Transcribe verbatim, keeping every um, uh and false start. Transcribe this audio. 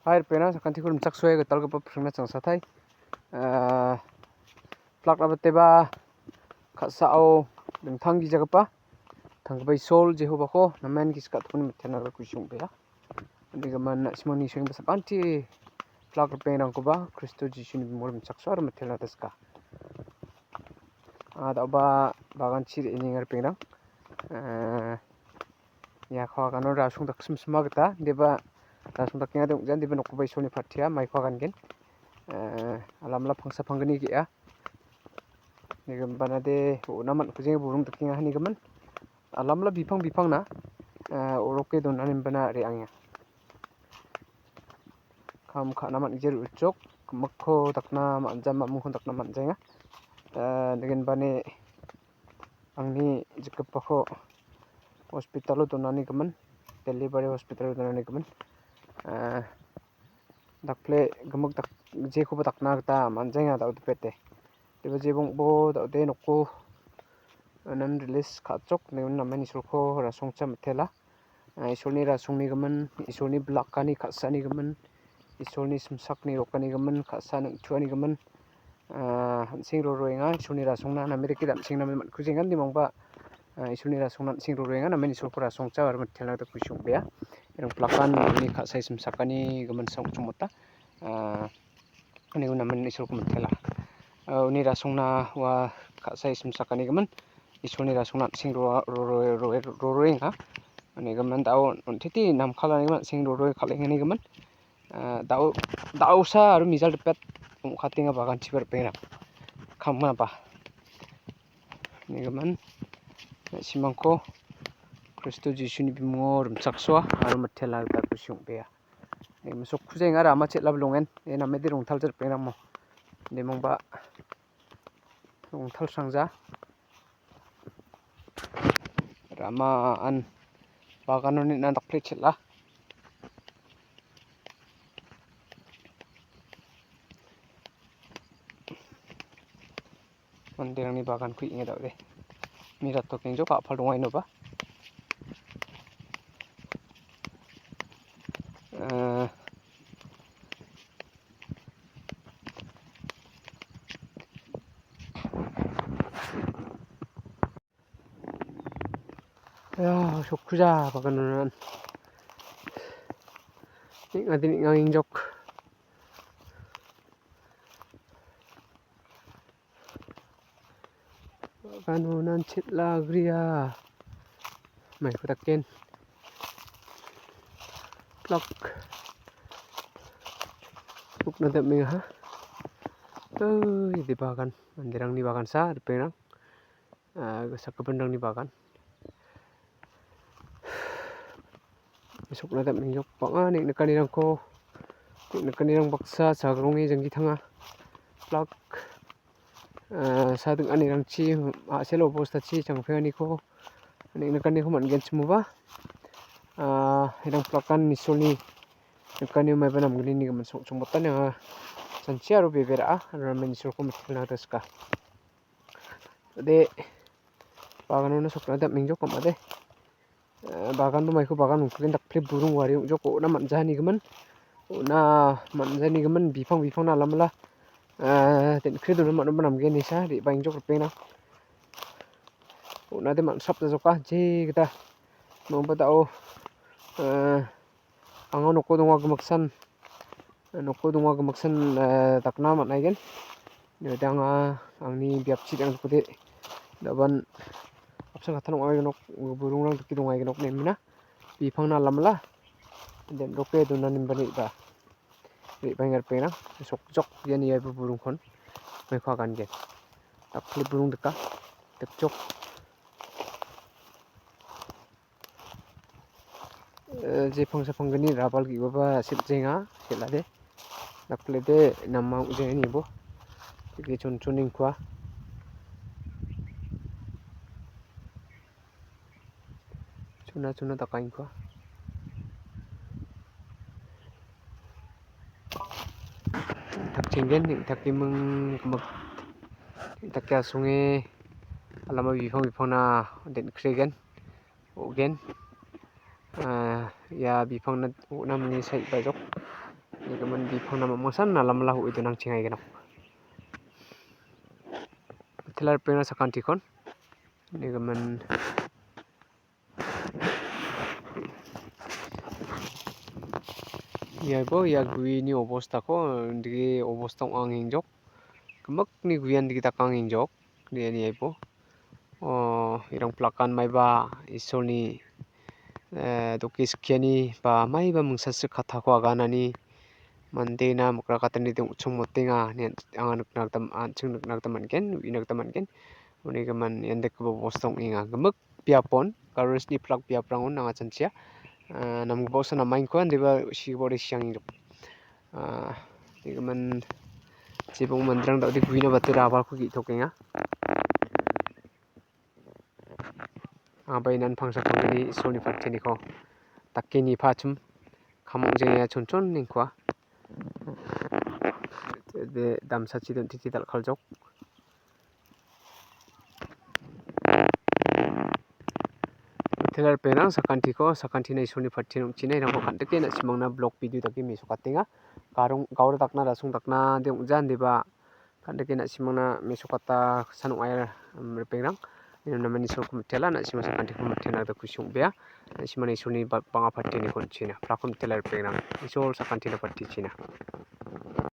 Hai, ripengna sakantiko rimchaksoe gitalgipa pringna changsatai. Ah, plak rabateba ka·sao dingtang gijagipa tanggipa Isol Jehovako namen gisik a·tokoni mitelna gita kusi ong·bea. Unigimin na·simangni soengba sakanti plak ripengrangkoba Kristo Jisuni bimingko rimchaksoa aro mitelna gita sika. Ah, da·oba baganchi re·engenga ripengrang. Ah, ia bagano rasong daksimsima gita, deba rasong dakengade ong·ja, deba nokgipa Isolni patia maiko agangen. Eh, alamala pangsa panggni ge·a. Nigimin banade ona man·kujenge buring dakenga hanigimin. Alamala bipang bipangna, eh, oroke donanimbana re·angenga. Kam ka·na man·gija ru·chok, gimikko dakna man·ja, mamingko dakna man·jaenga. Eh, nigimin bani angni jikgipako hospitalo donanigimin, delivery hospitalo donanigimin, ah, dakple gimik dak-, jekoba dakna gita man·jaenga da·o dipete. Deba jebongbo da·ode noko, ah, nan release ka·chok, nigimin namen Isolko rasongcha mitela. Ah, Isolni rasongnigimin, Isolni bilakani ka·sanigimin, Isolni simsakni rokanigimin, ka·sa ning·tuanigimin, ah, an·seng roroenga. Isolni rasongna name dake an·seng name man·kujengan dimangba, ah, Isolni rasongna an·seng roroenga. Namen Isolko rasongcha aro mitelna gita kusi ong·bea. Ian plakan uni ka·sai simsakanigimin sa ong·chongmota. Ah, Uni unamen Isolko mitela. Ah, uni rasongna ua ka·sai simsakanigimin, Isolni rasongna an·seng roa-, ro-, ro-, ro-, ro-, roenga. Unigimin da·o on·titi namkalanigimin an·seng roroe kal·enganigimin. Ah, da·o, da·osa aro mijal ripet ong·katenga baganchiba ripengrang. Kamaba. Unigimin, na·simangko Kristo Jisuni bimungo rimchaksoa aro mitela gita kusi ong·bea. Mesokkuja enga rama chel·a bilongen. E namede rongtalja ripengrangmo. Demangba rongtalsrangja. Rama an baganoni na dakple chel·a. Manderangni baganko ing·e da·ode. Mirato kengjok a·pal donga inoba. Eh. Ya, sokkuja baganonan. Ning·ade ning·angengjok. Baganonan chel·a agria. Maiko daken. Plak. Sokna dam·engaha. Oi, de bagan. Manderangni bagansa, ripengrang. Ah, sakgipinrangni bagan. Mesokna dam·engjok bang·a neng·nikanirangko, neng·nikanirang baksa chagrongni janggi tanga. Plak, ah, sa ding·anirangchi a·sel obostachi changpenganiko neng·nikaniko man·genchimoba, ah, irang plakan Isolni nikani maiba namgnini gimin song·chongbotan anga chanchi aro bebe ra·a, aro namen Isolko mitkelna gita sika. De, baganona sokna dam·engjok, kam·ade. Eh, baganba maiko bagan ong·togen dakple burung wari ong·jok, on·a man·janigimin. On·a man·janigimin bipang, bipangna alamala, eh, den·kre dona man·oba namgen nisa, re·baengjok ripengna. On·ade man·srapjajoka, je gita. Nongba da·o, eh, anga noko donga gimiksan, noko donga gimiksan, eh, dakna man·aigen. Ode anga angni biapchi dangdikode daban apsan kattan ong·a nok burungrang dike donga nok nemina bipangna alamala den·roke donanimbani ba re·baenga ripengna sokjok iani iaiba burungkon maiko agangen. Dakple burung dika dikjok. Eh, je pangsa panggni rabal ge·baba sel·jenga, sel·ade. Daklede nama ong·jengani bo. Dike chonchonengkua. Chona chona dakaengkua. Takchenggen, neng·takeming gimik, neng·take asonge alama bipang bipangna den·kregen. O·gen. Ah, ia bipangna on·a mingni side-bajok. Nigimin bipangna mamangsan nalamala ho·e donangchenga ia gnang. Telar pengna sakantikon. Nigimin iaibo ia guini obostako, indike obosta ong·a angengjok. Gimikni guian dike daka angengjok. Niani iaibo. O, irang plakan maiba Isolni, eh, doke skiani ba maiba mingsasik kattako aganani mandena mikrakatani dongchongmotenga ine anga nikna gita man-, an·ching nikna gita man·gen, uina gita man·gen. Uni gimin ian dakgipa bosta ong·enga. Gimik biapon, Garo sni plak biaprangon anga chanchia. Ah, namgipa osa namaingko, indiba sigipode siangengjok. Ah, uni gimin jibong manderang da·ode guina bate rabalko ge·tokenga. Aba inan pangsa tongani Isolni patiniko dake nipachim, kamong jengya chonchon ningkua. De damsachi don·titi dal·kaljok. Telar penang sakantiko, sakantina Isolni patin ong·china irangko kandike na·simangna blok video dake mesokatenga. Garong, gaura dakna, rasong dakna de ong·ja, indiba kandike na·simangna mesokata san ong·aia, um, ripengrang. Ino namani Isolko mitela, na·simang sakantiko mitela gita kusi ong·bea. Na·simangna Isolni ba-, bang·a patiniko on·china. Plakon mitela ripengrang. Isol sakantina patichina.